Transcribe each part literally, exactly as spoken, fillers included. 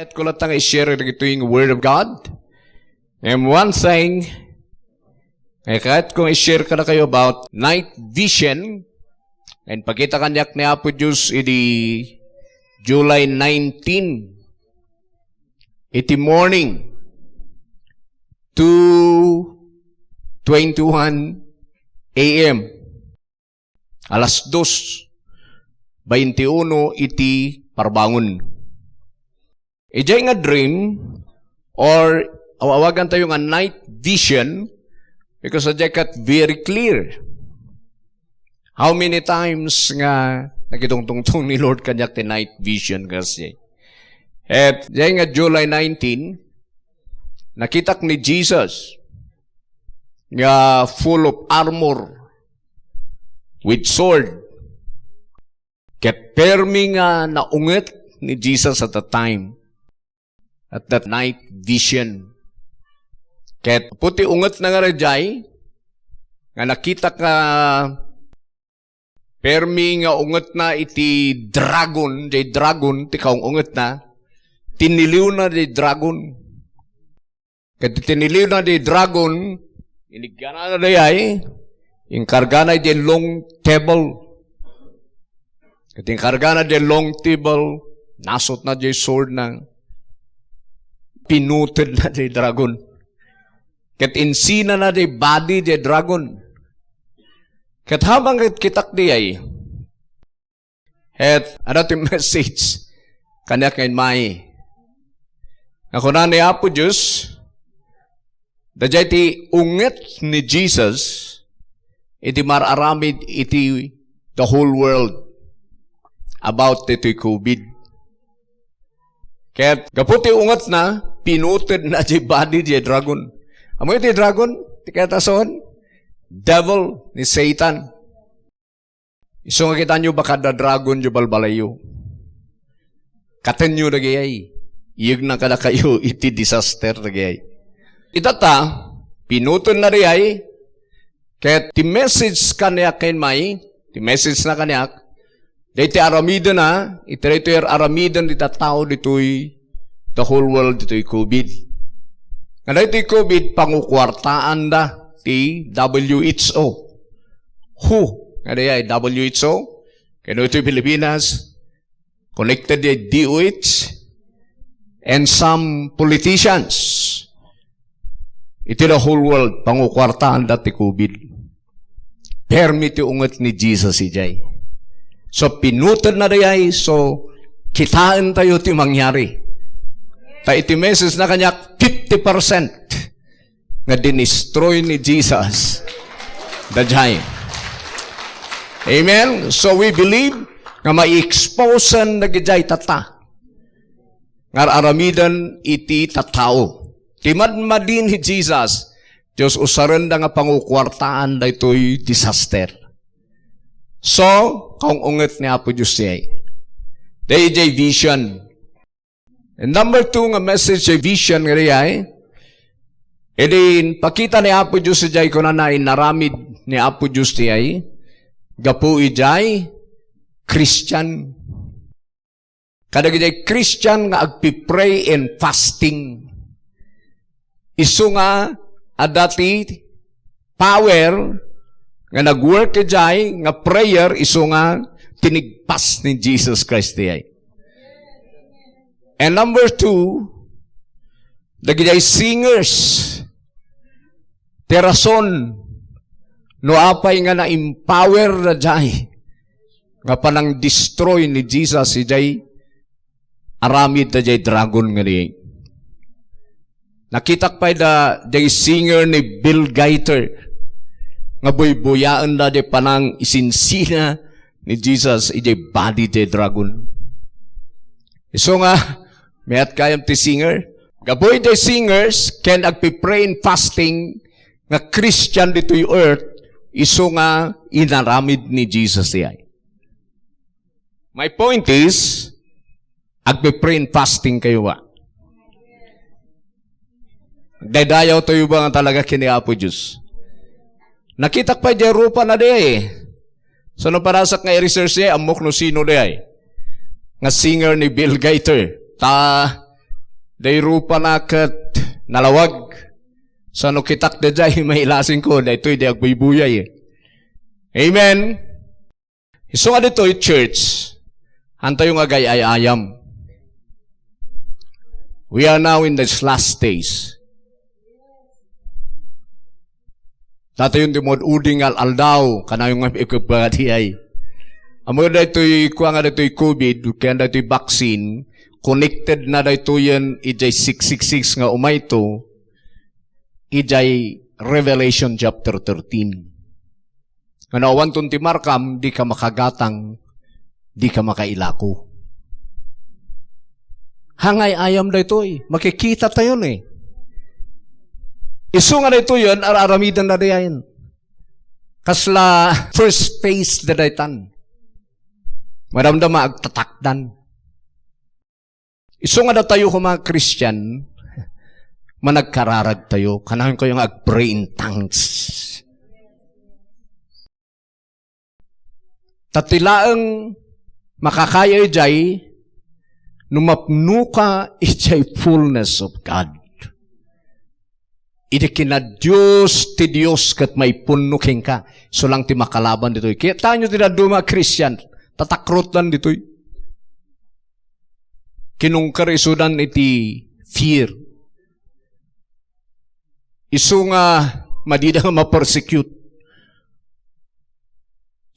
Kayatko latta nga i-share dagitoy nga Word of God. And one thing, nga kayatko nga i-share kadakayo about night vision, nga impakita kaniak ni Apo Dios idi July nineteen, iti morning, two twenty-one A M. Alas dos baintiuno iti parbangon. Idiay nga dream, or aw-awagantayo nga night vision, because idiay ket very clear. How many times nga nakitungtungtong ni Lord kaniak ti night vision, kasi? Et idiay nga July nineteen, nakitak ni Jesus nga full of armor, with sword. Ket permi nga naunget ni Jesus at that time, at that night vision. Ket gapu ti ungetna nga idiay, nga nakitak nga permi nga ungetna iti dragon, diay dragon ti kaung-ungetna, tiniliwna diay dragon. Ket tiniliwna diay dragon, inigganana diay, inkargana diay long table. Ket inkargana diay long table, nasutna diay swordna, pinutedna diay dragon. Ket insinana diay body diay dragon. Ket habang ket kitak diay, et adda ti message kaniak nga immay. Nga kuna ni Apo Dios, daydiay ti unget ni Jesus iti mar-aramid iti the whole world about ditoy covid. Ket gapu ti ungetna, pinutedna diay body diay dragon. Ammoyo ti dragon? Ti kayatna a sawen? Devil ni Satan. Isu nga kitaenyo, baka adda dragon diay balbalayyo. Katenyo dagijay. Iyegna kadakayo iti disaster dagijay. Itatta, pinutenna daydiay, ket ti message kaniak ken may, ti message na kaniak, daytoy aramidenna, iti daytoy aramiden ti tattao ditoy the whole world ditoy covid. Nga daytoy covid, pangukuartaanda ti W H O. Who? Nga daydiay W H O, ken ditoy Pilipinas, connected diay D O H, and some politicians. Iti the whole world, pangukuartaanda ti covid. Permi ti unget ni Jesus idiay. So, pinutenna daydiay, so, kitaentayo ti mangyari. Ta iti message na kaniak, fifty percent nga dinestroy ni Jesus daydiay. Amen? So we believe nga mai-exposen dagijay tatta nga ar-aramiden iti tattao. Ti madmadi ni Jesus, Dios, usarenda nga pangukuartaan daytoy disaster. So, kaung-unget ni Apo Dios diay. Daydiay vision. And number two nga message ti vision nga diay, idi impakita ni Apo Dios idiay, kunana, inaramid ni Apo Dios diay, gapu idiay Christian. Kadagiti Christian nga agpi-pray and fasting. Isu nga adda ti power nga nag-work idiay nga prayer, isu nga tinigpas ni Jesus Christ diay. And number two, dagiti singers, ti rason no apay nga na-empower daydiay nga panang-destroy ni Jesus idiay aramid daydiay dragon nga di. Nakitak pay da, diay singer ni Bill Gaither nga buybuyaen da diay panang-isinsina ni Jesus idiay body diay dragon. Isu nga, mayat gayam ti singer. Gapu diay singers ken agpi-pray and fasting nga Christian ditoy earth, isu nga inaramid ni Jesus diay. My point is, agpi-pray and fasting kayo ba? Agdaydayaw tayo ba nga talaga ken ni Apo Dios? Nakitak pay diay rupa na diay. So, no parasak nga i-research diay, ammok no sino diay. Nga singer ni Bill Gaither. Ta, Day rupana ket nalawag. Sano kitak daydiay, mailasingko, daytoy di agbuybuyay. Amen. Isu nga ditoy, church, hantayo nga agay-ayam. We are now in these last days. Datayon ti maud-udi nga al-aldaw, kanayon nga ipagpagadiay. Ammo daytoy, kua nga daytoy covid, ken daytoy vaccine, connected na daytoyen idiay six six six nga umayto, idiay Revelation chapter thirteen. Nga no awanton ti markam, dika makagatang, dika makailako. Hangay ayam daytoy, makikitatayon eh. Isu nga daytoyen, ar-aramiden na dayen. Kasla first phase da daytan. Madamdama agtatakdan. Isu nga datayo koma Christian, managkararag tayo, kanayon kayo nga ag-pray in tongues. Ta ti laeng makakaya idiay, no mapnoka idiay fullness of God. Idi kinadios ti Dios ket maipunno kenka, isu lang ti makalaban ditoy. Kitaenyo ti dadduma a Christian, tatakrotdan ditoy. Kinungker isudan iti fear. Isu nga madida nga ma-persecute.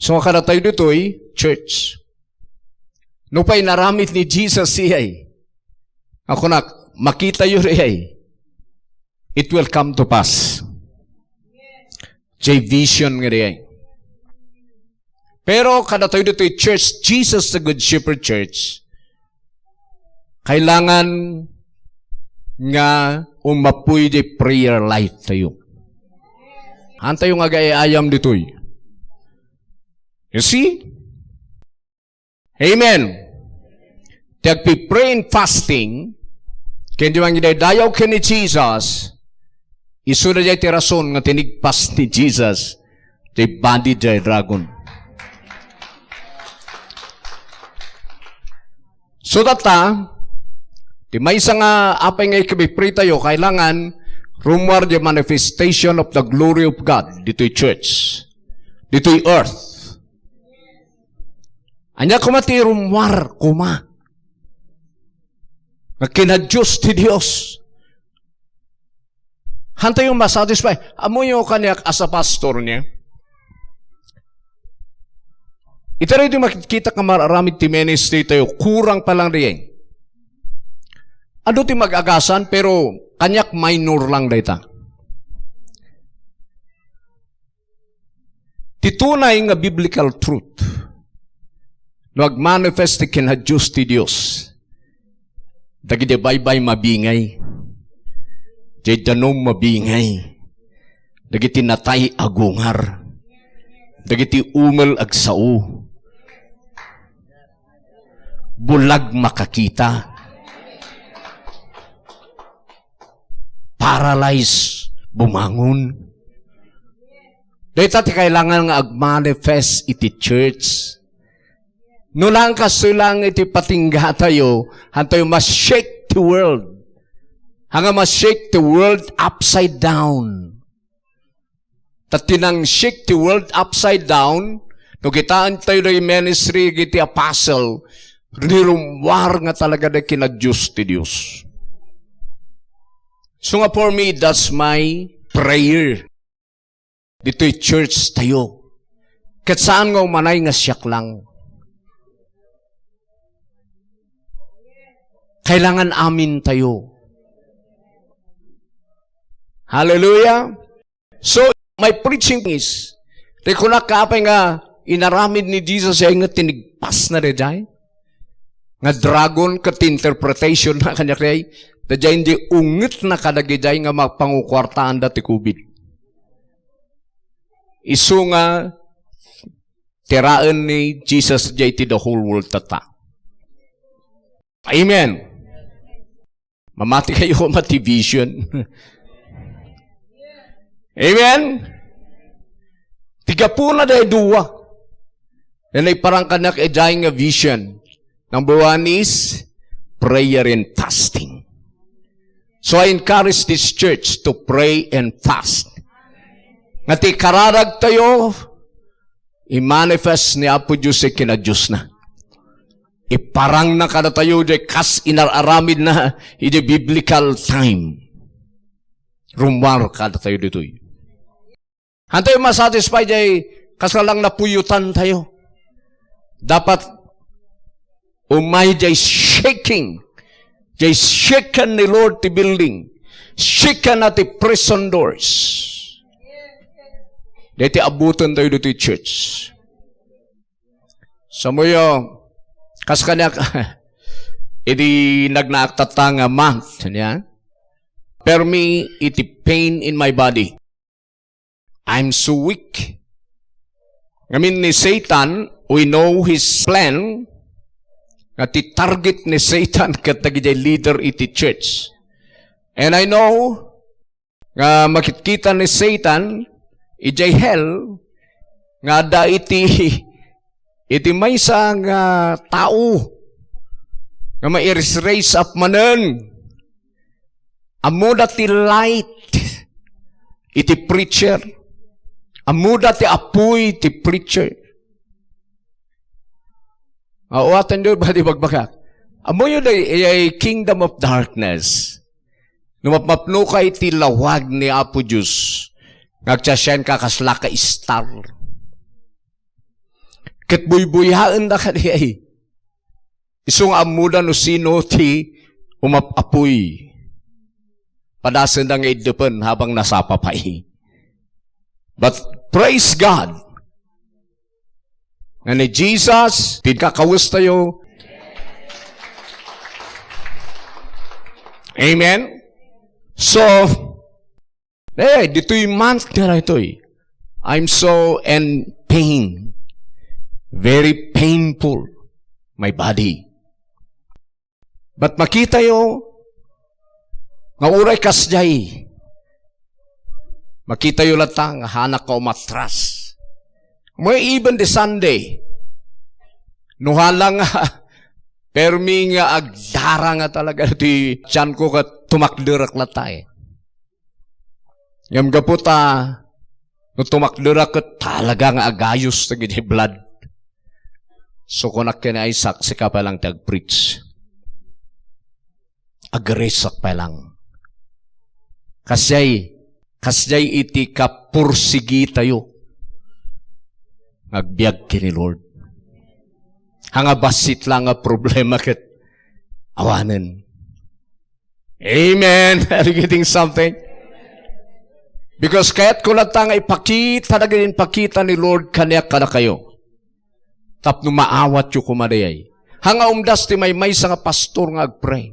So, kadatayo ditoy, church. No pay inaramid ni Jesus iyay, ako nak, makitayo iyay, it will come to pass. Jay vision nga iyay. Pero kadatayo ditoy church, Jesus the Good Shepherd Church, kailangan nga umapoy di prayer life tayo. Hantayo nga agay-ayam ditoy. You see? Amen. Ti agpi-pray and fasting, ken di mangidaydayaw ken ni Jesus, isu daydiay ti rason nga tinigpas ni Jesus ti body ti dragon. So, tatta, ti maysa nga apay nga ikabipri tayo, kailangan rummuar di manifestation of the glory of God ditoy church, ditoy earth. Ania koma ti rummuar koma nga kinadios ti Dios? Hantayo masatisfy. Ammoyo kaniak as a pastor niya. Ita daytoy makikita nga mar-aramid ti ministry tayo, kurang pa lang diay. Adu ti mag-agasan, pero kaniak minor lang dayta. Ti tunay nga biblical truth, no agmanifest ti kinadios ti Dios, dagiti baybay mabingay, diay danum mabingay, dagiti natay agungar, dagiti umel agsao, bulag makakita, paralyzed bumangon. Dayta ti kailangan nga agmanifest iti church. No lang kastoy lang iti patinggatayo, hantayo ma-shake the world. Haan nga ma-shake the world upside down. Ta ti nang-shake ti world upside down, no kitaentayo dagiti ministry dagiti apostle, nirummuar nga talaga dagiti kinadios ti Dios. So nga for me, that's my prayer. Ditoy church tayo. Ket saan nga umanay nga siak lang. Kailangan amin tayo. Hallelujah! So, my preaching is, ti kunak apay nga inaramid ni Jesus ay nga tinigpas na daydiay nga dragon ket ti interpretation na kaniak diay, daydiay di unget na kadagidiay nga mapangukuartaanda ti covid. Isu nga tiraen ni Jesus diay ti the whole world tatta. Amen. Mamati kayo koma ti vision. Amen? Ti gapuna daytoy dua. Nga naiparang kaniak idiay nga vision. Number one is prayer and fasting. So I encourage this church to pray and fast. Nga ti kararagtayo, i-manifest ni Apo Dios ti kinadiosna. Iparangna kadatayo diay kas inar-aramidna iti biblical time. Rummuar kadatayo ditoy. Hantayo masatisfy diay kas lang napuyotantayo. Dapat umay diay shaking. Diay shaken ni Lord ti building. Shaken na ti prison doors. Daytoy abbutentayo ditoy church. Samoyo, kas kaniak, idi nagnaak tatta nga month, niya, permi iti pain in my body. I'm so weak. Ngamin ni Satan, we know his plan, nga ti target ni Satan ket dagiti leader iti church. And I know nga makitkita ni Satan idiay hell nga adda iti, iti maysa nga tao nga mai-raise up manen. Ammoda ti light iti preacher. Ammoda ti apuy ti preacher. Awaten do ba di bagbagak? Ammoyo da iyay kingdom of darkness. No mapmapnoka iti lawag ni Apo Dios, nga agsiasianka kasla ka star. Ket buybuyaendaka diay. Isu nga ammoda no sino ti umap-apuy. Padasenda nga iddepen habang nasapa pay. But praise God, nga ni Jesus, ti kakawestayo. Amen? So, eh, ditoy month nga daytoy, I'm so in pain. Very painful my body. But makitayo nga uray kasdiay, makitayo latta nga hanakka umatras. Mo even the Sunday, no hala nga permi nga agdara nga talaga ti tiyanko ket tumakderak latta eh. Ngem gapu ta, no tumakderak ket talaga nga agayos dagiti blood. So, kunak ken Isaac, sika pay lang ti agpreach. Agresak pay lang. Kasdiay, kasdiay iti kapursigitayo. Nga agbiag ken ni Lord. Haan nga bassit lang nga problema ket awanen. Amen. Are you getting something? Because kayatko latta nga ipakita dagiti impakita ni Lord kaniak kadakayo. Tapno maawatyo koma dayay. Haan nga umdas ti maymaysa nga pastor nga agpray.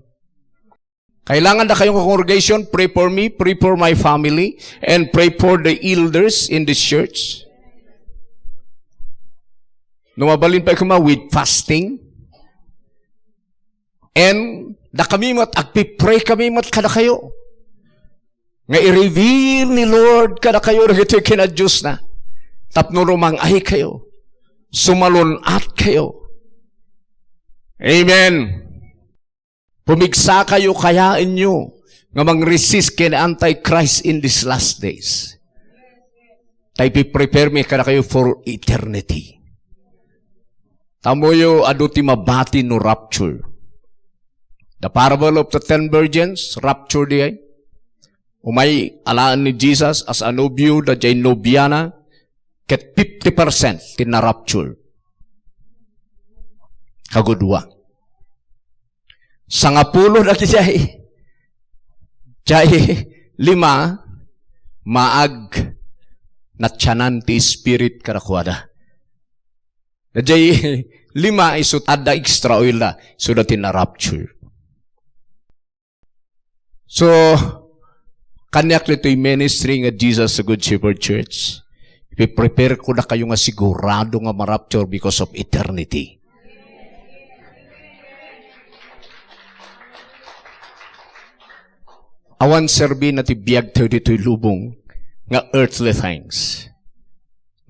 Kailangan dakayo nga congregation, pray for me, pray for my family, and pray for the elders in this church. No mabalin pay koma with fasting, and dakami met, agpipray kami met kadakayo. Nga i-reveal ni Lord kadakayo dagiti kinadiosna. Tapno rumang-ay kayo. Sumalun-at kayo. Amen. Pumigsa kayo, kayaenyo nga mang-resist ken Antichrist in these last days. Ta ipiprepare mi kadakayo for eternity. Tamoyo adu ti mabati no rapture. The parable of the ten virgins, rapture diay. Umay alaen ni Jesus as a nobio, daydiay nobiana, ket fifty percent ti na-rapture. Kagudua. Sangapulo dagiti ay, diay lima, maag natianan ti Spirit kadakuada. Diay lima, isu adda extra oil da, isu da ti na-rapture. So, kaniak ditoy ministry nga Jesus a Good Shepherd Church. Ipiprepare ko dakayo nga sigurado nga ma-rapture because of eternity. Awan serbina ti biagtayo ditoy lubong nga earthly things.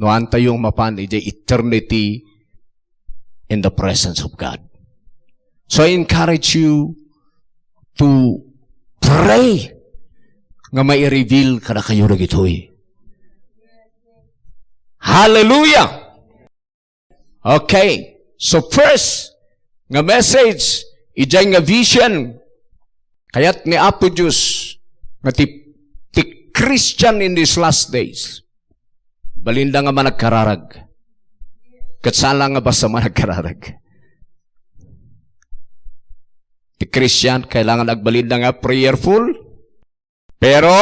No haantayo mapan idiay eternity in the presence of God. So I encourage you to Pray nga mai-reveal kadakayo dagitoy. Hallelujah! Okay. So first nga message, idiay nga vision, kayat ni Apo Dios nga ti, ti Christian in these last days, balinda nga managkararag. Ket saan la nga basta managkararag. Ti Christian, kailangan agbalinda nga prayerful, pero,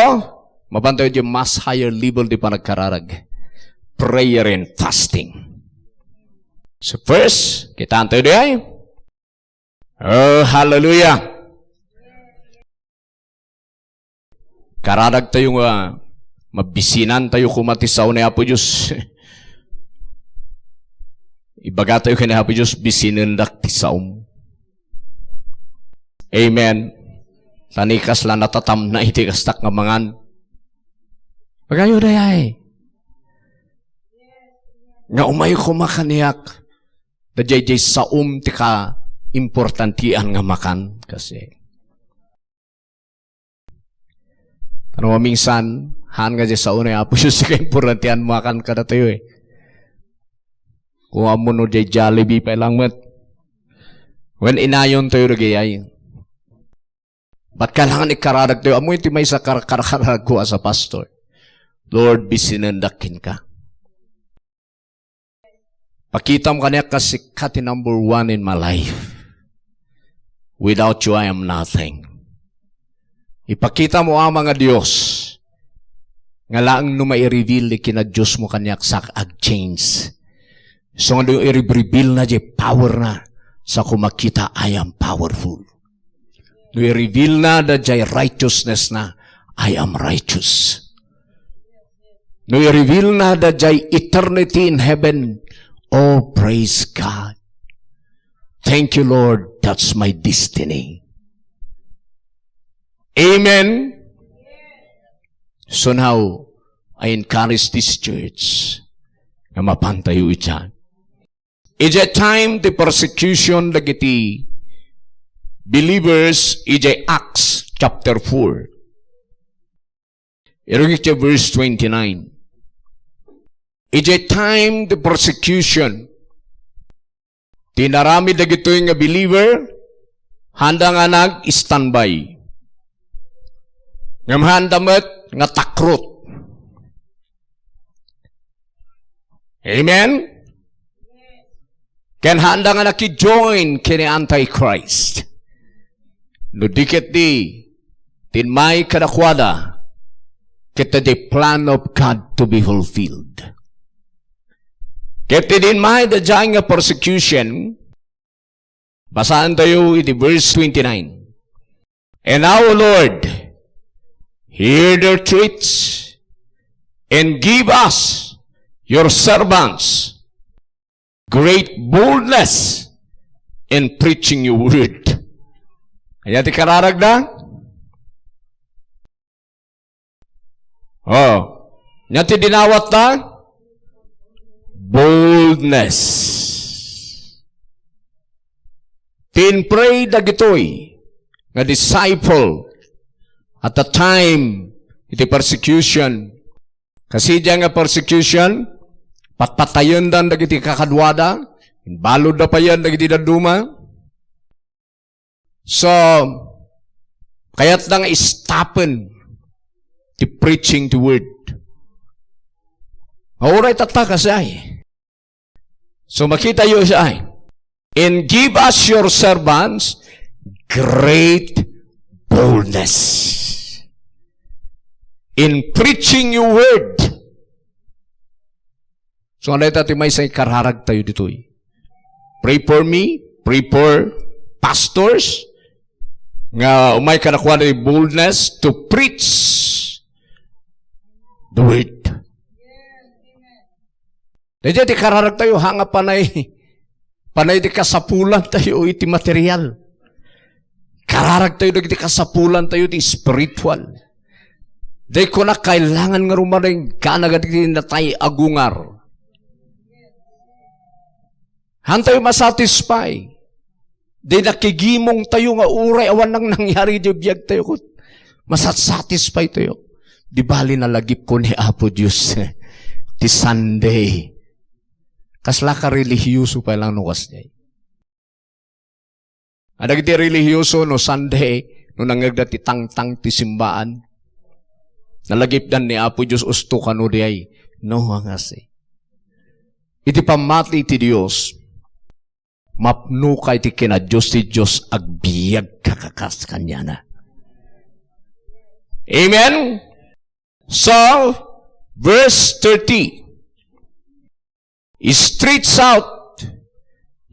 mapantayo di mas higher level di panagkararag. Prayer and fasting. So first, kitaan tayo di ay? Oh, hallelujah! Kararag tayo nga, mabisinan tayo koma ti sao ni Apo Dios. Ibaga tayo ken ni Apo Dios, "Bisinendak ti saom." Amen. Tanikas la natatamna iti kastak nga mangan. Pagayo dayay. Nga umay koma kaniak, daydiay saom ti kaimportantian nga makan. Kasi, ano, maminsan, haan nga di sao ni Apo Dios ti kaimportantian makan kadatayo eh. Kung ammo no di Jollibee pay lang met. Wen, inayon tayo dagayay. But kailangan ikararag tayo. Ammo iti maysa kar-, kar-, kararag ko as a pastor. Lord, bisinendak kenka. Pakitam kaniak kas sika ti number one in my life. Without you, I am nothing. Ipakita mo, Ama nga Dios, nga laeng no mai-reveal ti kinadios mo kaniak, sa ag-change. So nga no i-reveal na di power na, sa kumakita, I am powerful. No i-reveal na daydiay righteousness na, I am righteous. No i-reveal na daydiay eternity in heaven, oh, praise God. Thank you, Lord. That's my destiny. Amen. So now, I encourage this church nga mapantayo iti Idiay time ti persecution dagiti believers, idiay Acts chapter four. Irugik ti verse twenty-nine. Idiay time ti persecution, ti inaramid dagitoy nga believer, haanda nga nag-standby. Ngem haanda met nga takrot. Amen? Ken haanda nga naki-join ken ni Antichrist. No di ketdi, ti immay kadakuada, ket the plan of God to be fulfilled. Ket ti immay daydiay nga persecution, basaentayo iti verse twenty-nine. And now, Lord, hear their threats, and give us, your servants, great boldness in preaching your word. Ania ti kararagda? Oh. Ania ti dinawatta? Boldness. Tin-pray dagitoy nga disciple at the time iti persecution. Kasi diay nga persecution, patpatayendan dagiti kakaduada, imbaludda payen dagiti dadduma. So, kayatda nga istapen ti preaching ti word. Nga uray tatta, kasi ay. So, makitayo siya ay. And give us, your servants, great boldness in preaching your word. So, ano ita ti maysa ikararag tayo ditoy? Pray for me, pray for pastors, nga umay kadakuada ti boldness to preach the word. Daydiay ti kararag tayo, ha, nga panay, panay ti kasapulan tayo iti material. Kararag tayo dagiti kasapulan tayo ti spiritual. Di kuna kailangan nga rumaring ka na dagiti natay a gungar. Haan tayo masatisfy. Di nakigimong tayo nga uray awan nang nangyari di biag tayo, ket Masatsatisfy tayo. Di bali nalagipko ni Apo Dios ti Sunday. Kasla ka relihiyoso pa lang no kasdiay. Adagiti relihiyoso no Sunday, no nangngegda ti tangtang ti simbaan, nalagipdan ni Apo Dios usto kano diay? No, angasi. Iti pammati ti Dios, mapnoka iti kinadios ti Dios, agbiagka kakas kaniana. Amen? So, verse thirty, "Stretch out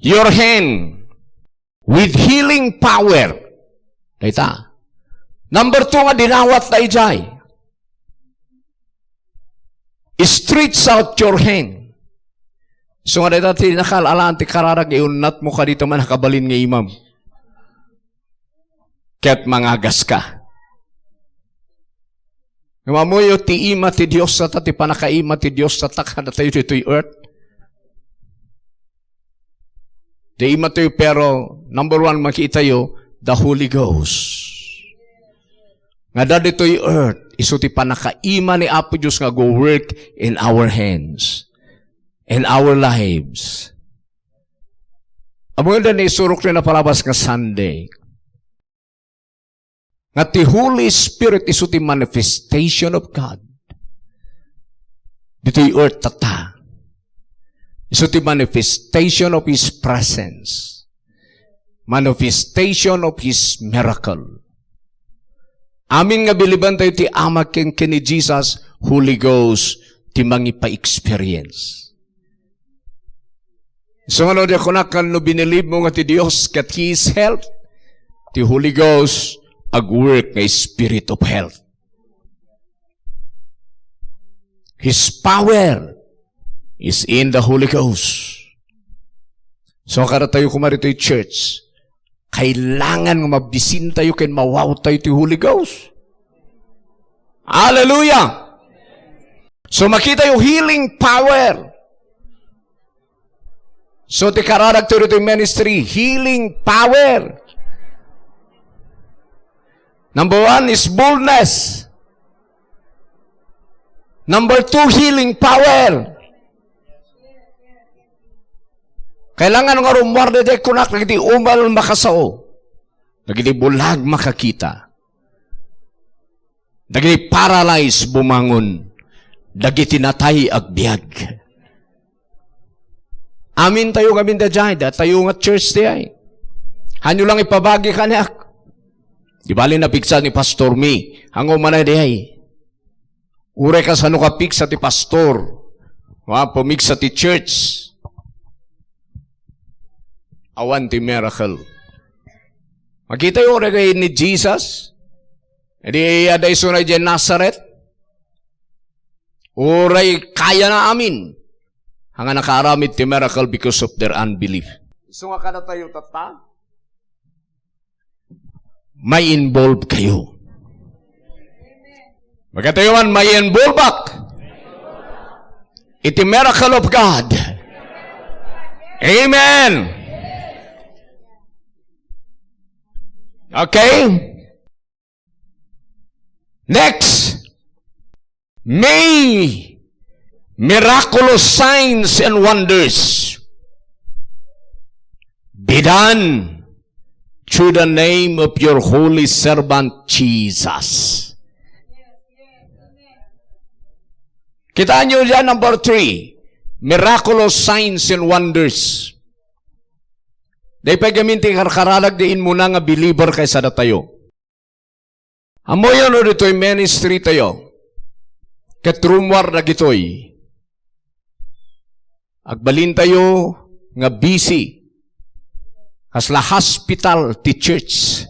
your hand with healing power." Dayta. Number two nga dinawat dayjay. "Stretch out your hand." So nga dayta ti nakal-alaan ti kararag, iunnatmo kadita man a kabalin nga imam. Ket mangagas ka. Ngem ammoyo ti ima ti Dios tatta, ti pannakaima ti Dios tatta kadatayo ditoy earth. Ti ima tayo, pero number one, makitayo, the Holy Ghost. Nga adda ditoy earth, isu ti pannakaima ni Apo Dios nga go work in our hands, in our lives. Ammoyo da ni isurok ni napalabas nga Sunday. Nga ti Holy Spirit isu ti manifestation of God. Ditoy earth tatta. Isu ti manifestation of His presence. Manifestation of His miracle. Amin nga biliban tayo ti Ama ken, ken ni Jesus, Holy Ghost ti mangipa-experience. So, ano, di ako nakan no binilib mo nga ti Dios, ket He is health, ti Holy Ghost, agwork nga Spirit of health. His power is in the Holy Ghost. So, kada tayo kumarito church, kailangan nga mabisin tayo ken mawaw tayo ti Holy Ghost. Hallelujah! So, makita tayo healing power. So, ti kararag to ditoy ministry, healing power. Number one is boldness. Number two, healing power. Kailangan nga rummuar daydiay kunak dagiti umal makasao. Dagiti bulag makakita. Dagiti paralyzed bumangon. Dagiti natay agbiag. Amin tayo ngamin daydiay, datayo nga church diay. Hanyo lang ipabagi kaniak. Di bali napigsa ni Pastor Mi, hango man diay. Uray kasano ka pigsa ti pastor, wa, pumigsa ti church. Awan ti miracle. Makita yo, uray kay ni Jesus. Idi adda isuna idiay Nazareth. Uray kayana amin. Nga nakaaramid ti miracle because of their unbelief. Isu nga kada tayo tatta, may involve kayo. Magkatayo man, may involve ak iti miracle of God. Amen. Okay? Next, may miraculous signs and wonders be done through the name of your holy servant Jesus. Kitaan nyo dyan, number three, miraculous signs and wonders. Daytoy gamin ti karkaralag di inmuna nga believer kaysa datayo. Ammoyo no ditoy ministry tayo, ket rummuar dagitoy. Agbalin tayo nga busy. Kasla hospital ti church.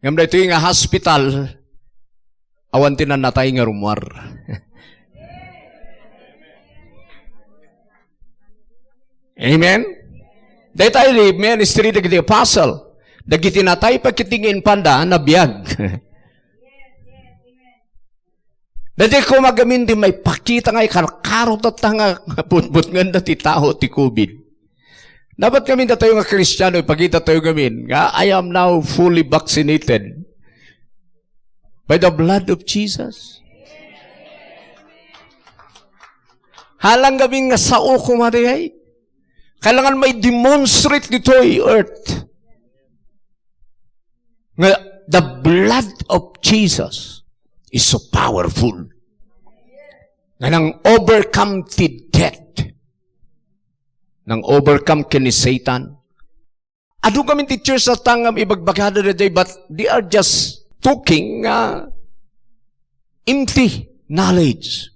Ngem daytoy nga hospital, awan ti nannatay nga rummuar. Amen? Dayta iti ministry dagiti apostle. Dagiti natay pay ket ti nga impanda, nabiag. Dayta koma gamin ti maipakita nga ikarkaro tatta nga butbutngenda ti tao ti covid. Dapat ngamin datayo nga Kristiano, ipakita tayo ngamin nga, "I am now fully vaccinated by the blood of Jesus." Halang ngamin nga sao koma dayay. Kailangan may demonstrate ditoy earth nga the blood of Jesus is so powerful. Nga nang-overcome ti death. Nang-overcome ken ni Satan. Adu ngamin ti church a tangam ibagbagada daydiay, but they are just talking, uh, empty knowledge.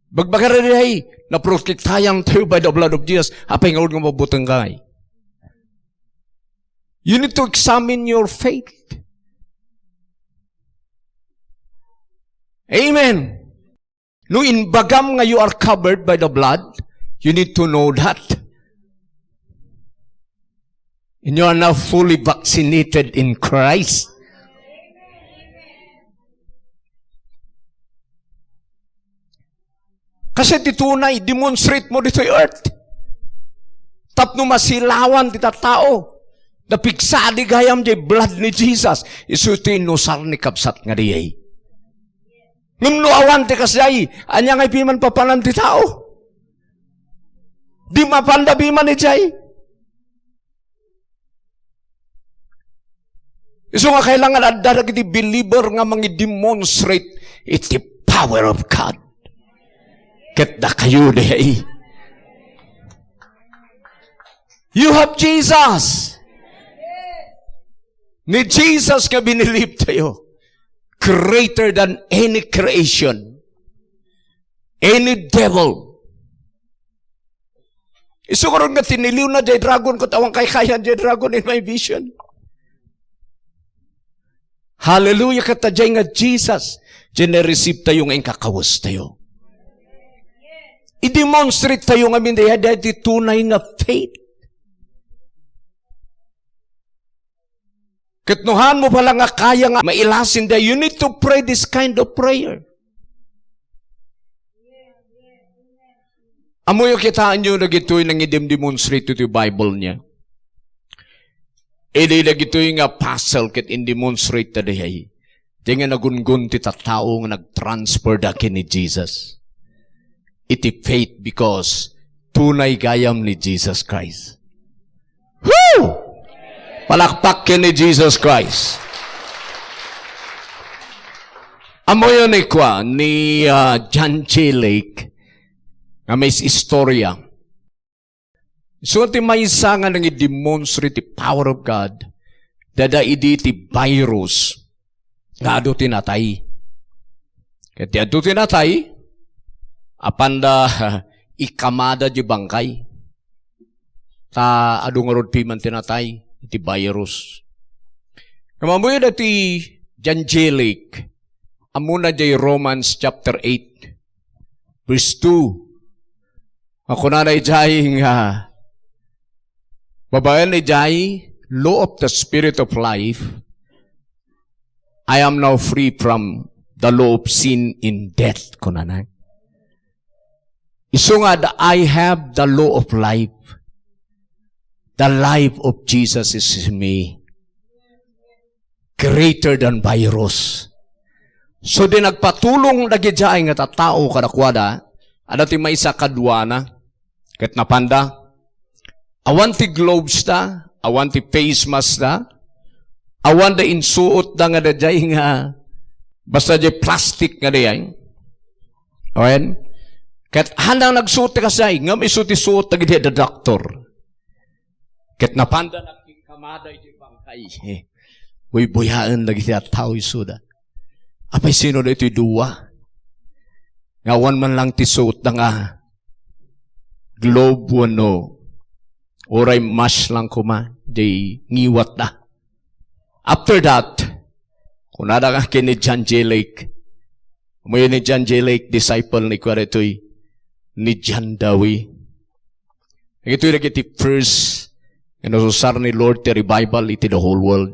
Bagbagada daydiay, naprotektayan tayo by the blood of Jesus. Apay nga adu nga mabuteng kay? You need to examine your faith. Amen. No imbagam nga you are covered by the blood, you need to know that. And you are now fully vaccinated in Christ. Kasi ti tunay, demonstrate mo ditoy earth. Tapno masilawan ti tattao. Napigsadi gayam jay blood ni Jesus. Isu ti inusar ni kabsat nga dayay. Ngem no awan ti kasjay, ania nga ipiman papanan ti tao? Di mapanda piman ijay. Isu nga kailangan adda dagiti believer nga mangidemonstrate iti power of God. Ket dakayo dayay. You have Jesus. Ni Jesus nga binilib tayo. Greater than any creation. Any devil. Isu ngarud nga tiniliwna jay dragon, ket awan kaykayan jay dragon in my vision. Hallelujah, ket ta jay nga Jesus, jay na-receive tayo nga inkakawes tayo. I-demonstrate tayo ngamin dayta ti tunay nga faith. Ket no haan mo pala nga kaya nga mailasin da, you need to pray this kind of prayer. Ammoyo, kitaenyo dagitoy nangidemdemonstrate iti Bible niya. Idi dagitoy nga puzzle ket indemonstrate ta dayay. Di nga nagungon ti tattao nga nagtransfer da ken ni Jesus. Iti faith because tunay gayam ni Jesus Christ. Woo! Palakpak ken ni Jesus Christ. Ammoyo ni kua, ni, ah, John J. Lake, nga may istorya. So, ti maysa nga nangidemonstrate ti power of God, dayta idi ti virus nga adu ti natay. Ket ti adu ti natay, apanda ikamada di bangkay. Ta adu ngarud piman ti natay, iti virus. Ngem ammoyo dayta ti John J. Lake, ammona diay Romans chapter eight, verse two. Nga kunana idiay nga, babaen idiay law of the Spirit of life, "I am now free from the law of sin and death," kunana. Isu nga, "The, I have the law of life. The life of Jesus is in me." Greater than virus. So, di nagpatulong dagidiay nga tattao kadakuada, adda ti maysa kaduana, ket napanda. Awan ti gloves da, awan ti face mask da, awan da insuot da nga daydiay nga, basta diay plastic nga daydiay. Awen? Ket haanda nagsuot ti kasjay, ngem isu ti suot dagiti adda doktor. Ket napanda nakikkamada iti bangkay. Buybuyaen dagiti tattao isuda. Apay sino daytoy dua? Nga awan man lang ti suot da nga glove wenno uray mask lang koma, di ngiwat da. After that, kunada nga ken ni John J. Lake. Ammoyo ni John J. Lake, disciple ni kua daytoy, ni John Dowie. Dagitoy dagiti first nga nasusar ni Lord ti revival iti the whole world.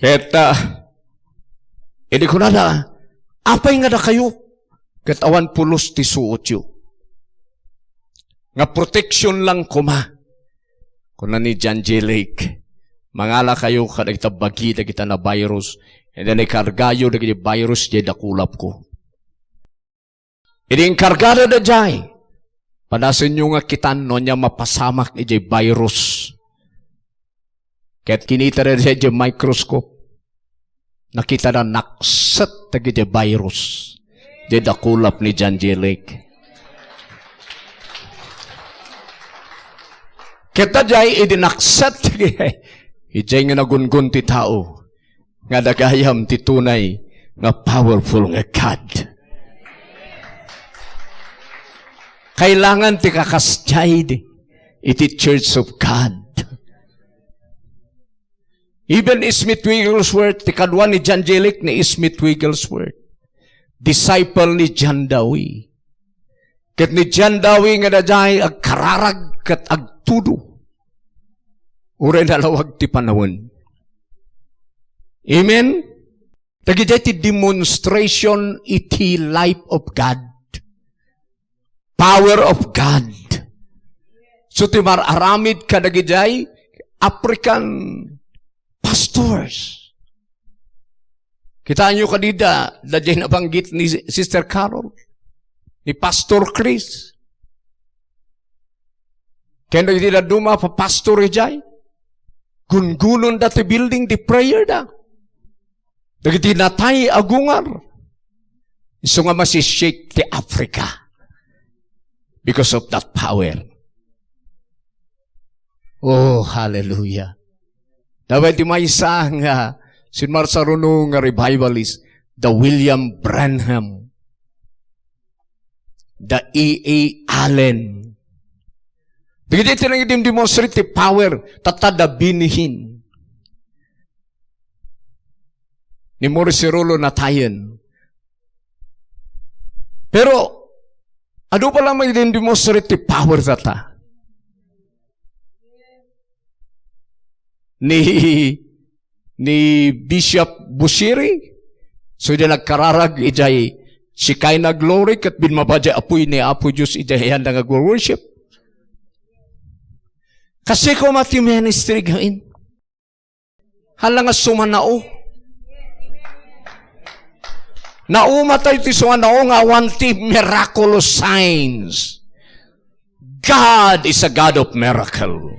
Ket, ah, idi kunada, "Apay nga dakayo ket awan pulos ti suotyo?" nga protection lang koma. Kuna ni John J. Lake, "Mangalakayo kadagita bagi dagita navirus, ken ikargayo dagiti virus diay dakulapko." Idi inkargada daydiay, padasenyo nga kitan no ania mapasamak idiay virus. Ket kinitada daydiay microscope. Nakitada nakset dagiti virus. Diay dakulap ni John J. Lake. Ket daydiay idi nakset, idiay nga nagunggon ti tao nga gagayam ti tunay nga powerful nga God. Kailangan ti kakasdiay iti Church of God. Even Smith Wigglesworth, ti kadua ni John J. Lake ni Smith Wigglesworth, disciple ni John Dowie. Ket ni John Dowie nga daydiay agkararag ket agtudo. Uray nalawag ti panawen. Amen? Dagiti ti demonstration iti life of God. Power of God. So, ti mar-aramid kadagiti African pastors. Kitaenyo kadi da, daydiay nabanggit ni Sister Carol, ni Pastor Chris. Ken dagiti dadduma a pastor idiay. Gunggunonda ti building, ti prayer da. Dagiti natay a gungar, isu nga masishake ti Africa because of that power. Oh, hallelujah. Dayta ti maysa nga simmarsaruno nga revivalist, da William Branham, da E A Allen. Dagiti ti nangidimdemonstrate ti power, tatta da Benny Hinn. Ni Morris Cerullo natayen. Pero, adu pay laeng nga idindemonstrate ti power dayta. Ni, ni Bishop Bushiri, so, diay nagkararag idiay Shekinah glory, ket binmaba diay apuy ni Apo Dios idiay ayanda nga agwo-worship. Kastoy koma ti ministry, gain. Hala nga sumanao. Nauma tayo ti sumanao nga awan ti miraculous signs. God is a God of miracle.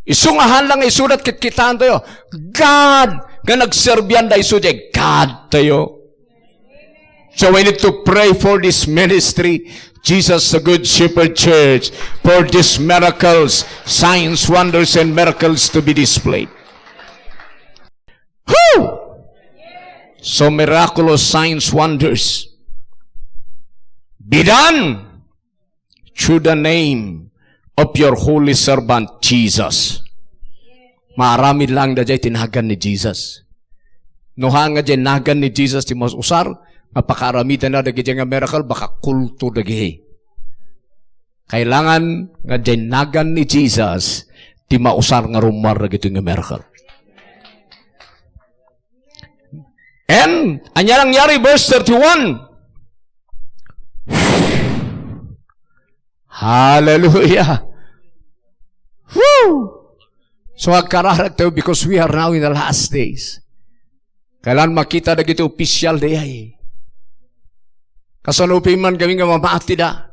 Isu nga hala nga isuda ket kitaentayo, God nga nagserbianda isu diay God tayo. So we need to pray for this ministry, Jesus the Good Shepherd Church, for these miracles, signs, wonders, and miracles to be displayed. Whew! So miraculous signs, wonders be done through the name of your holy servant Jesus. Maaramid laeng daydiay ti nagan ni Jesus. No haan nga diay nagan ni Jesus ti mausar nga pakaaramidenna dagiti nga miracle, baka kulto dagiti. Kailangan nga diay nagan ni Jesus ti mausar nga rummuar dagiti nga miracle. And, ania nangyari? Verse thirty-one. Hallelujah. Woo! So, agkararag tayo because we are now in the last days. Kailangan makita dagiti official diay. Kasano pay man kami nga mamati da?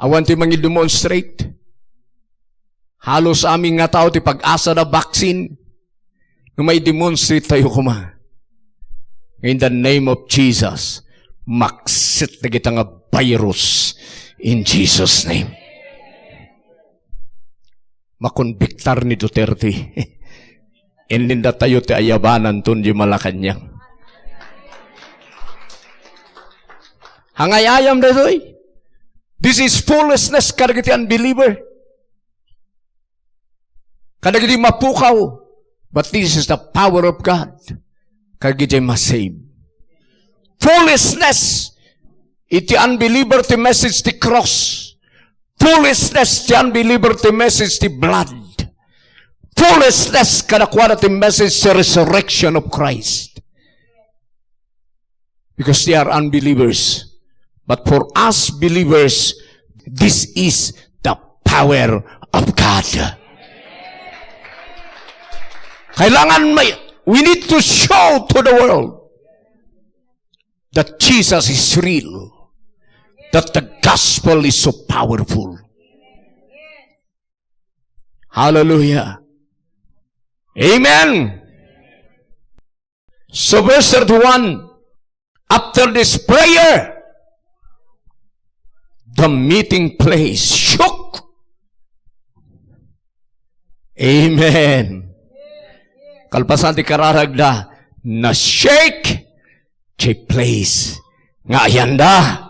Awan ti mangidemonstrate. Halos amin nga tao ti pag-asa da vaccine. No maidemonstrate tayo koma, in the name of Jesus, makset dagita nga virus in Jesus' name. Makonbiktar ni Duterte. Inninda tayo ti ayabanan ton di Malacañang. Angay-ayam daytoy. This is foolishness kadagiti unbeliever. Kadagiti mapukaw. But this is the power of God. Kadagiti masave. Foolishness iti unbeliever ti message ti cross. Foolishness ti unbeliever ti message ti blood. Foolishness kadakuada ti message ti resurrection of Christ. Because they are unbelievers. But for us believers, this is the power of God. Kailangan may, we need to show to the world that Jesus is real, that the gospel is so powerful. Hallelujah. Amen. So verse thirty-one, after this prayer, the meeting place shook. Amen. Kalpasan ti kararagda, na-shake ti place nga ayanda.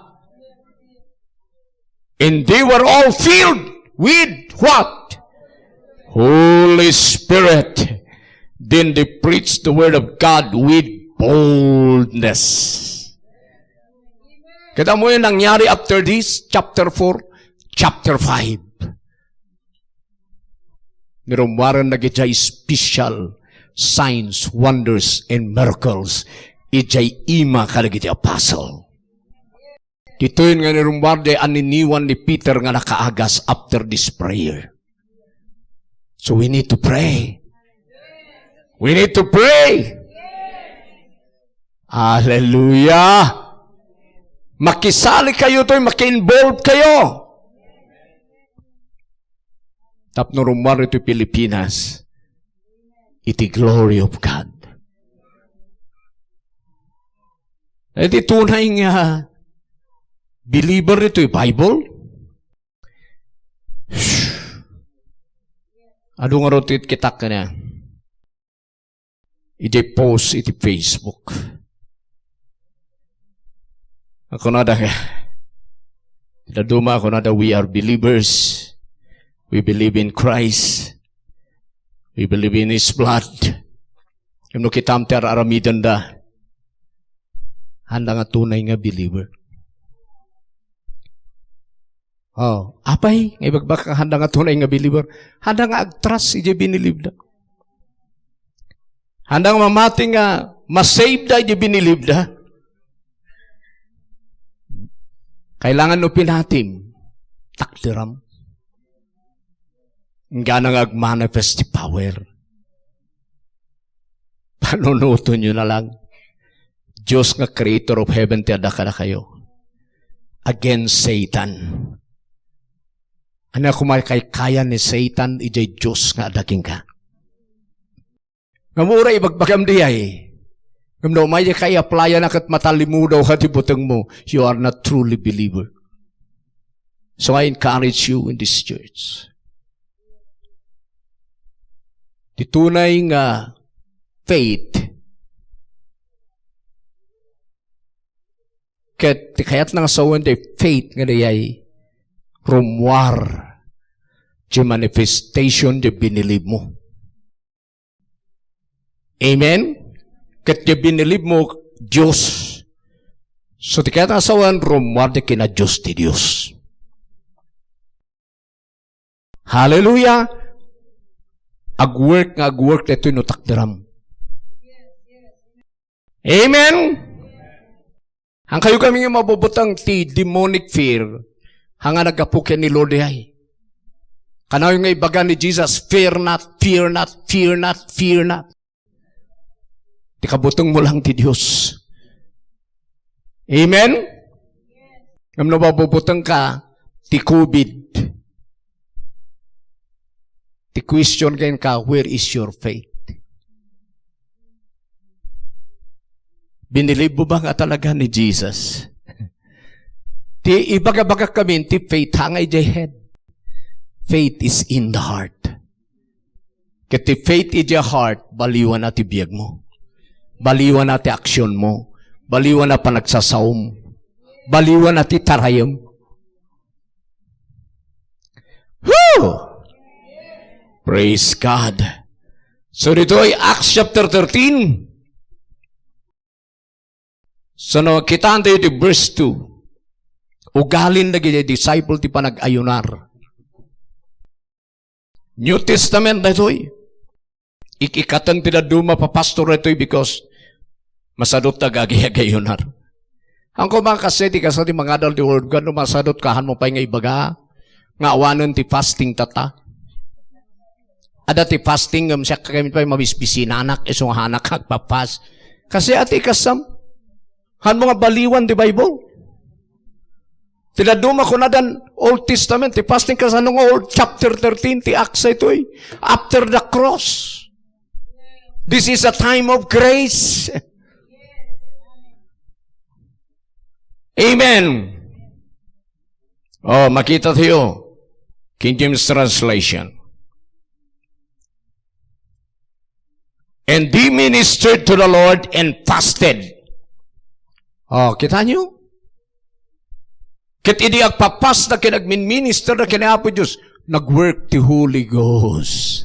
And they were all filled with what? Holy Spirit. Then they preached the word of God with boldness. Kita mo yung nangyari after this, chapter four, chapter five. Ni rummuaren dagiti special signs, wonders, and miracles idiay ima kadagiti apostle. Ditoy nga ni rummuar di aniniwan ni Peter nga nakaagas after this prayer. So we need to pray. We need to pray. Hallelujah. Makisali kayo toy, maki-involve kayo. Tapno rummuar iti Pilipinas, iti glory of God. Iti tunay nga believer iti Bible, adu nga rutit kitak kanya. Iti post iti Facebook. Ako na da, daduma ako na da, we are believers. We believe in Christ. We believe in His blood. Ngem no kitam ti ar-aramidenda, handa nga tunay nga believer. Oh, apay, nga ibagbagak handa nga tunay nga believer. Handa nga agtrust iti binilibda. Handa nga mamati nga masave da iti binilibda. Kailangan no pinatim, takderam. Inggana nga agmanifest ti power. Panunotenyo na lang. Dios nga creator of heaven ti adda kadakayo. Against Satan. Ania koma kaykayat ni Satan idiay Dios nga adda kenka? Ngem uray ibagbagam diay. Ngem no umay ka i-applyan a ket matalimudaw ka ti butengmo, you are not truly believer. So I encourage you in this church. Ti tunay nga faith, ket ti kayatna nga sawen ti faith nga dayay rummuar ti manifestation ti binilibmo. Amen? Ket ti binilibmo, Dios. So, ti kayat nga sawen, rummuar ti kina Dios ti Dios. Hallelujah! Agwork nga agwork daytoy no takderam. Amen? Haankayo kami nga mabubuteng ti demonic fear, haan nga naggapu ken ni Lord diay. Kanayon nga ibaga ni Jesus, "Fear not, fear not, fear not, fear not." Ti kabutengmo lang ti Dios. Amen? Ngem no mabubutengka ti covid, ti question kenka, where is your faith? Binilib mo ba nga talaga ni Jesus? Ti ibagabagak kami, ti faith, haan nga idiay head. Faith is in the heart. Ket ti faith idiay heart, baliwana ti biagmo. Baliwana ti aksionmo. Baliwana panagsasaom. Baliwana ti tarayem. Woo! Praise God. So, ditoy Acts chapter thirteen. So, no, kitaan tayo di verse two. Ugalin dagiti disciple ti panag-ayunar. New Testament daytoy. Ik-ikkaten ti dadduma a pastor daytoy because masadut ta agagayunar. Angko man kasdiay ti kasta ti mangadal ti Word of God, no masadot ka, hanmo pay nga ibaga nga awanen ti fasting tatta. Adda ti fasting ngem siak kami pay mabisbisinanak, isu nga hanak agpa-fast. Kasdiay ti kasam. Hanmo nga baliwan ti Bible. Ti dadduma kunadan Old Testament, ti fasting kasano nga Old chapter thirteen, ti Acts itoy. After the cross. This is a time of grace. Amen. Oh, makita tayo. King James Translation. And they ministered to the Lord and fasted. Oh, kita nyo? Ket idi agpapasta ken agminminister da ken Apo Dios, nagwork ti Holy Ghost.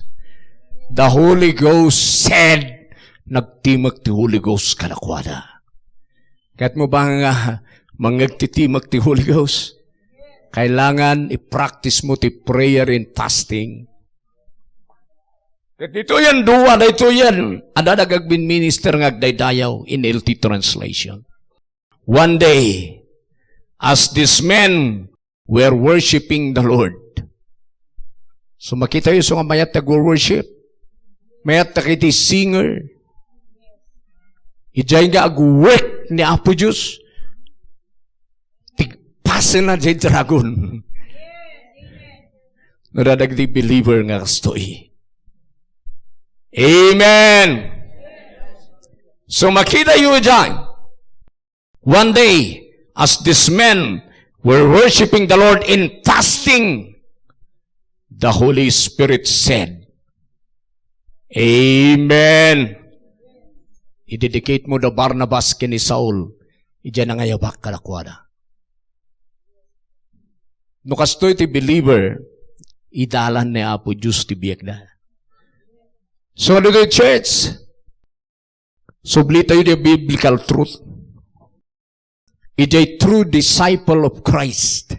The Holy Ghost said, nagtimek ti Holy Ghost kadakuada. Ket mo ba nga mangegtitimek ti Holy Ghost? Kailangan i-practice mo ti prayer and fasting. Ket ditoy a dua, daytoy a, adda agminminister nga agdaydayaw in L T translation. One day, as these men were worshiping the Lord. So, makita yu, so nga mayat nag-worship. Mayat dagiti singer. Idiay nga ag-work ni Apo Dios. Tigpasenna diay dragon. No, adda dagiti believer nga kastoy. Amen. So, makita yu diay. One day, as these men were worshiping the Lord in fasting, the Holy Spirit said, Amen. I-dedicate mo da Barnabas ken ni Saul, idiay nangayabak kadakuada. No kastoy ti believer, idalan ni Apo Dios ti biagda. So, ditoy church, subli tayo ti biblical truth. Idiay true disciple of Christ.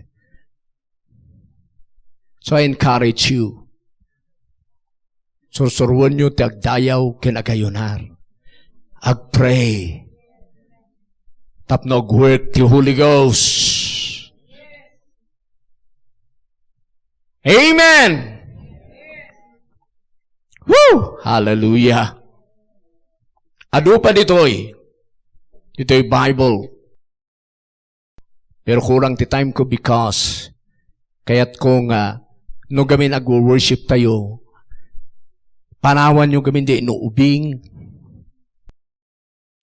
So I encourage you. Sursuruenyo ti agdayaw ken agayunar. Agpray. Tapno agwork ti Holy Ghost. Amen. Woo! Hallelujah. Adu pa ditoy. Ditoy Bible. Pero kurang ti time ko because kayat ko nga no gamin agwo-worship tayo, panawan nyo gamin di no ubing.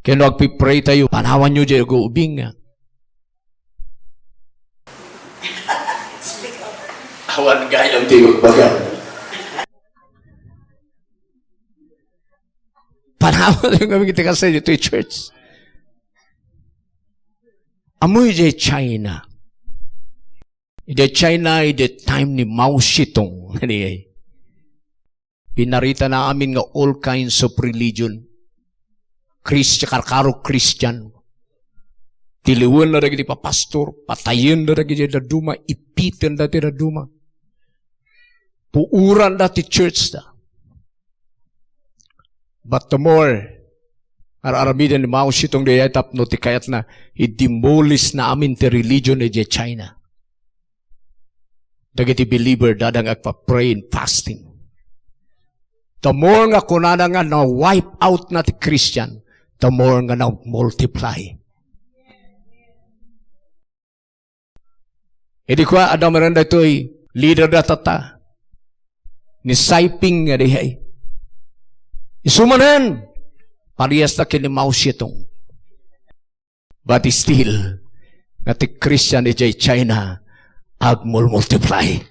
Ken no agpipray tayo, panawan nyo di agwo-ubing. Awan gayam ti magbaga. Panawan nyo gamin ti kasay ditoy church. Amoy di China. Idi China, idi time ni Mao Zedong. Pinarita na amin nga all kinds of religion. Christian, karkaro Christian. Tiliwen na dagiti papastor, patayen na dagiti daduma, ipiten da ti daduma. Puuran da ti church da. But the more, ar-aramiden ni Mao Zedong di tapno ti kayatna, i-demolish na amin ti religion idiay China. Dagiti believer, dada nga agpa-pray and fasting. The more nga kunana nga na-wipe out na ti Christian, the more nga na-multiply. Idi kua, adda manen daytoy leader da tatta. Ni Xi Jinping nga diay. Isu manen, parehas ta ken ni Mao Zedong. But still, nga ti Christian idiay China, agmulmultiply.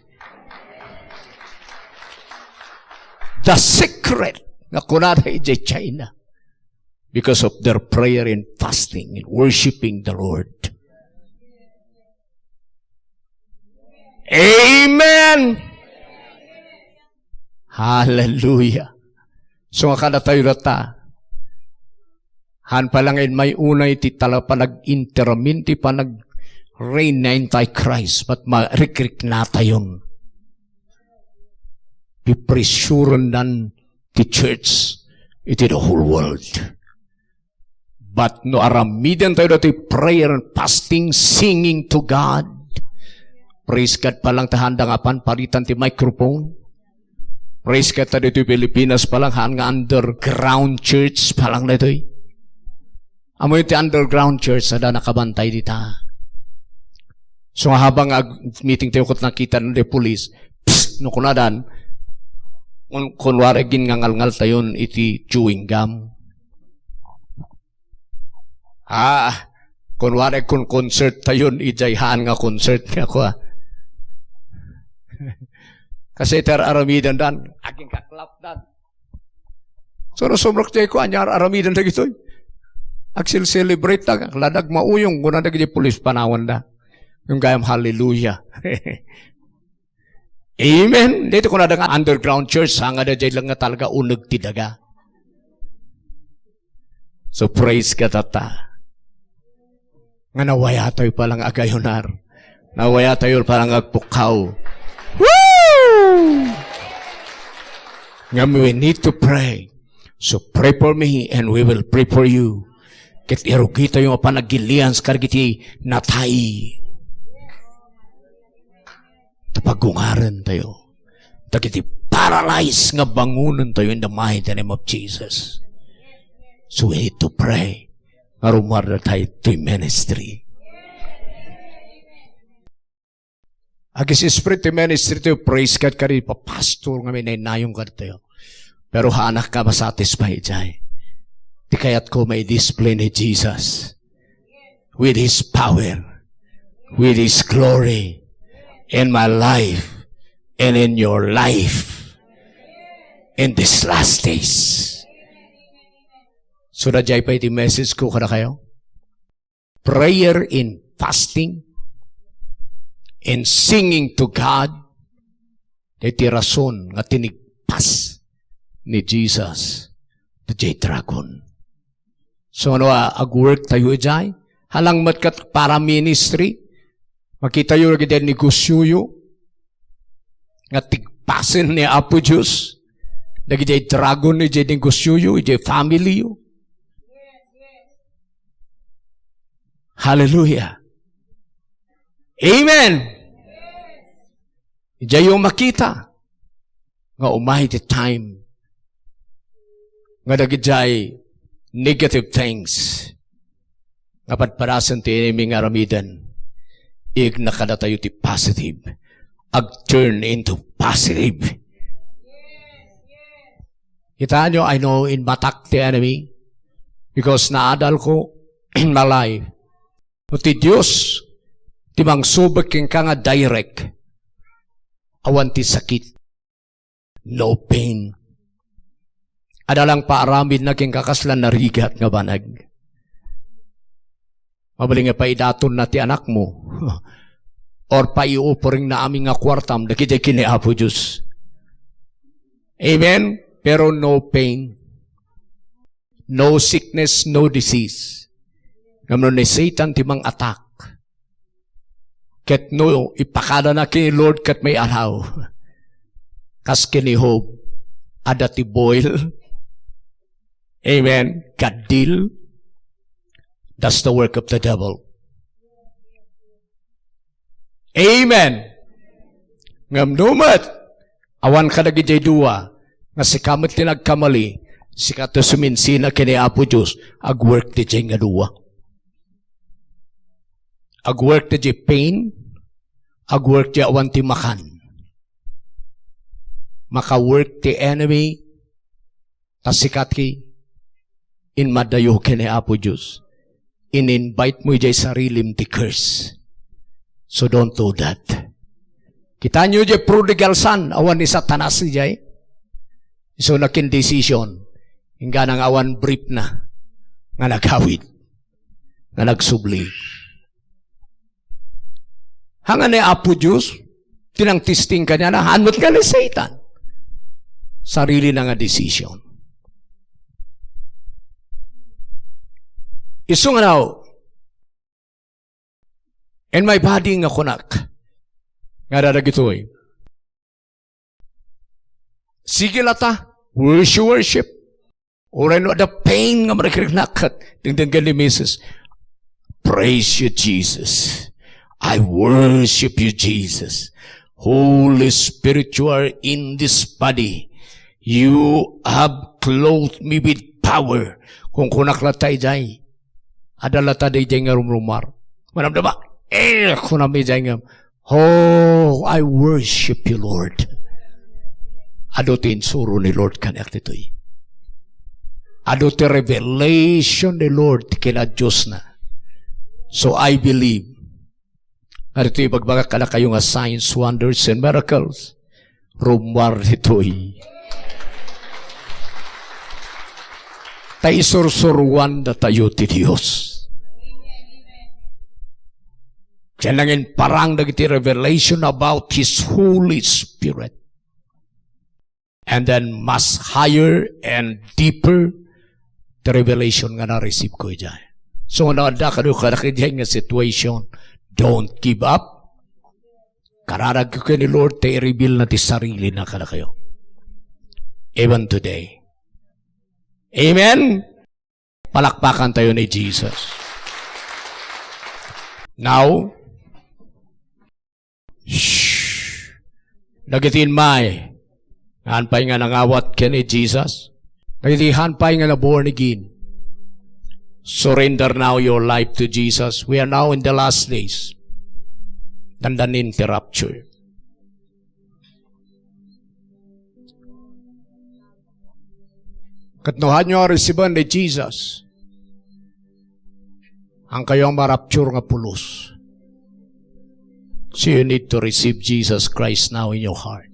The secret nga kunada idiay China. Because of their prayer and fasting and worshiping the Lord. Amen. Hallelujah. So, nga kadatayo data, han pa lang in may unay ti tala panag-interamin ti panag-reign na Antichrist, but marikriknatayon. Pipresurendan ti church iti the whole world. But no aramiden tayo dati prayer and fasting, singing to God, praise God, palang ta handa nga apan paritan ti microphone. Praise God, ta ditoy Pilipinas palang haan nga underground church palang ditoy. Amo ti underground church, ada nakabantay dita. So, nga habang ag-, meeting tayo, ket nakita na di police, psst, no kunadan, kun-, kunwari gin nga ngalngal tayon iti chewing gum. Ah, kunwari kun concert tayon, ijay haan nga concert nga kua. Kasi iti ar-aramidan dan, aging kaklap dan. So, no sumrek tayo ko, anya ar-aramidan dagitoy. Agsil-celebrate ta, ladag mauyong, kuna dagiti pulis panawan da. Yung gayam, hallelujah. Amen. Dito ko na nga underground church, sanga da jay lang nga talaga uneg ti daga. So praise God, tata. Nga nawaya tayo palang agayunar. Nawaya tayo palang agpukkaw. Woo! Nga we need to pray. So pray for me and we will pray for you. Ket irugi tayo nga panagilian sa kargiti natay. Ta pagungaren tayo. Dagiti paralyzed nga bangunen tayo in the mighty name of Jesus. So we need to pray. Nga rumarda tayo to ministry. Agis spirit ti ministry tayo, praise God, kadi pa pastor nga may nainayong kadtayo. Pero haanak ka masatisfy jay. Ti kayat ko may display ni Jesus. With His power, with His glory in my life and in your life in these last days. So, da jay pa iti message ko kada kayo. Prayer and fasting and singing to God, iti rason nga tinigpas ni Jesus dayjay dragon. So, ano a, agwork tayo ijay? Halang met ket para ministry, makita yo dagiti negosyoyo nga tigpasen ni Apo Dios, dagiti dragon ijay negosyoyo, ijay familyyo. Hallelujah. Amen. Idiay makita nga umay ti time nga dagidiay negative things nga padpadasen ti enemy nga aramiden, igna kadatayo ti positive, ag-turn into positive. Kitaenyo, I know in batak ti enemy because naadal ko in my life. No ti Dios ti mangsubek kenka nga direct, awan ti sakit, no pain. Adda lang paaramidna kenka kasla narigat nga banag. Mabalin nga paidatonna ti anakmo or paiupuringna amin nga kuartam dagiti ken ni Apo Dios. Amen? Pero no pain. No sickness, no disease. Ngem no ni Satan ti mang-attack, ket no ipakadana ken ni Lord ket may allow, kas ken ni Job, adda ti boil. Amen. Kaddil. That's the work of the devil. Amen. Ngem no met, awan kadagiti dua, nga sika met ti nagkamali, sika ti suminsina ken ni Apo Dios, agwork ti dayta nga dua. Agwork ti pain, agwork ti awan ti makan. Maka-work ti enemy, ta sika ti inmadayo ken ni Apo Dios. In-invite mo idiay sarilim ti curse. So don't do that. Kitaenyo idiay prodigal son, awan ni Satanas idiay. So nakin decision, inggana nga awan brief na nga nagawid, nga nagsubli. Hanga ni Apo Dios, ti nangtesting kaniana, haan met nga ni Satan. Sarili na nga decision. Isu nga now, in my body nga kunak, nga dadagitoy. Sige lata, worship, worship. Uray no adda pain nga marikriknak, dengdenggen ni misis, "Praise you, Jesus. I worship you, Jesus. Holy Spirit, you are in this body. You have clothed me with power." Kunkunak latta idiay, adda latta daydiay nga rumrumar. Manamnama, eh, kunam idiay nga, "Oh, I worship you, Lord." Adu ti insuro ni Lord kaniak ditoy. Adu ti revelation ni Lord ti kinadiosna. So I believe. Adu ti ibagbagak kadakayo nga signs, wonders, and miracles. Rummuar ditoy. Ta isursuruan datayo ti Dios. Diay nangin parang dagiti revelation about His Holy Spirit. And then mas higher and deeper the revelation nga na-receive ko idiay. So, no adda kano kadakadiay nga situation, don't give up. Kararagyo ken ni Lord ta i-reveal na ti sarili na kadakayo. Even today. Amen? Palakpakan tayo ni Jesus. Now, shh, dagiti immay, han pay nga nangawat ken ni Jesus. Dagiti han pay nga na-born again. Surrender now your life to Jesus. We are now in the last days. Dandanin ti rapture. Ket no hanyo a resiben ni Jesus, hankayo a ma-rapture nga pulos. So you need to receive Jesus Christ now in your heart.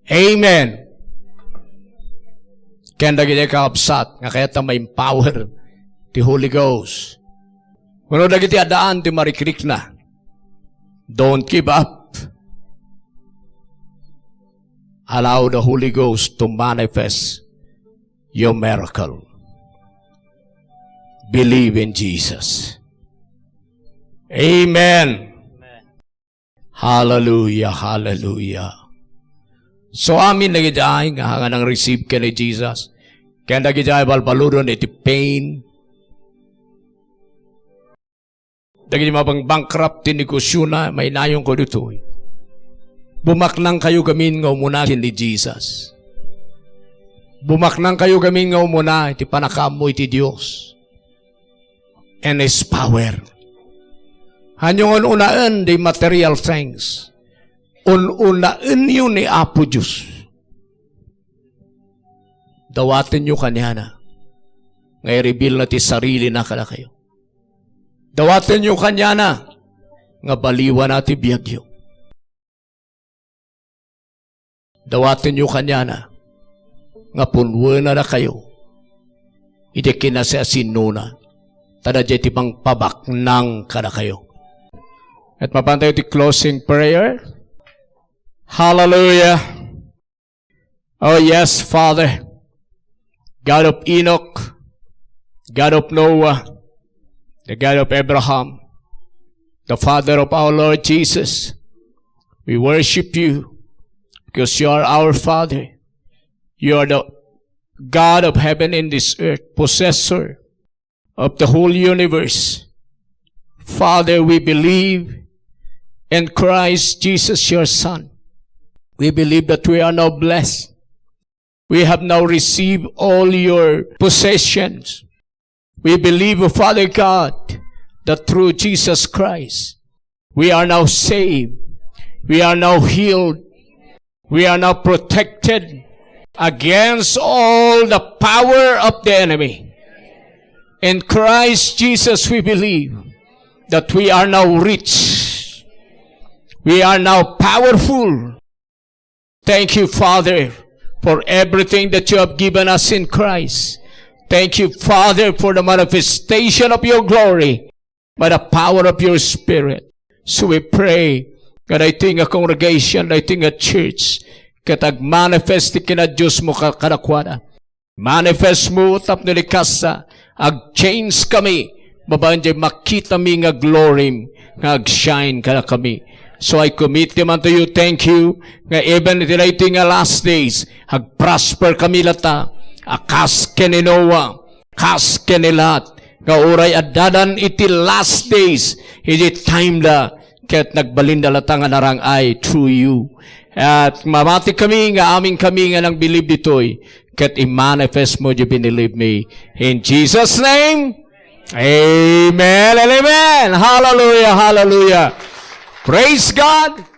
Amen. Ken dagiti kakabsat nga kayat ta ma-empower ti Holy Ghost. Wenno dagiti addaan ti marikrikna, don't give up. Allow the Holy Ghost to manifest your miracle. Believe in Jesus. Amen. Hallelujah, hallelujah. So, amin dagidiay nga, nga nang-receive ken ni Jesus. Ken dagidiay balbaludon iti pain. Dagiti mabang-bankrupt ti negosiona, mainayonko ditoy. Bumaknangkayo gamin nga umuna ken ni Jesus. Bumaknangkayo gamin nga umuna iti pannakaammo iti Dios and His power. Hanyo nga un-unaen the material things. Un-unaenyo ni Apo Dios. Dawatenyo kaniana nga i-reveal na ti sarili na kadakayo. Dawatenyo kaniana nga baliwana ti biagyo. Dawatenyo kaniana nga punnuena dakayo iti kinasiasinnona, ta daydiay ti mangpabaknang kadakayo. Ket mapantayo ti closing prayer. Hallelujah. Oh yes, Father, God of Enoch, God of Noah, the God of Abraham, the Father of our Lord Jesus, we worship you because you are our Father. You are the God of heaven and this earth, possessor of the whole universe. Father, we believe in Christ Jesus, your Son. We believe that we are now blessed. We have now received all your possessions. We believe, O Father God, that through Jesus Christ, we are now saved. We are now healed. We are now protected against all the power of the enemy. In Christ Jesus, we believe that we are now rich. We are now powerful. Thank you, Father, for everything that you have given us in Christ. Thank you, Father, for the manifestation of your glory by the power of your Spirit. So we pray nga daytoy nga congregation, daytoy nga church, ket agmanifest ti kinadiosmo ka-, kadakuada. Manifest mo tapno ni kasta, ag-change kami, babaen diay makitami nga glory nga ag-shine kadakami. So I commit them unto you. Thank you. Nga even iti daytoy nga last days, agprosper kami latta. A kas ken ni Noah, kas ken ni Lot. Nga uray addadan iti last days, iti time da, ket nagbalinda latta nga narang-ay through you. At mamati kami nga amin kami nga nang believe ditoy, ket i-manifest mo di binilib mi. In Jesus' name, amen and amen. Hallelujah, hallelujah. Praise God.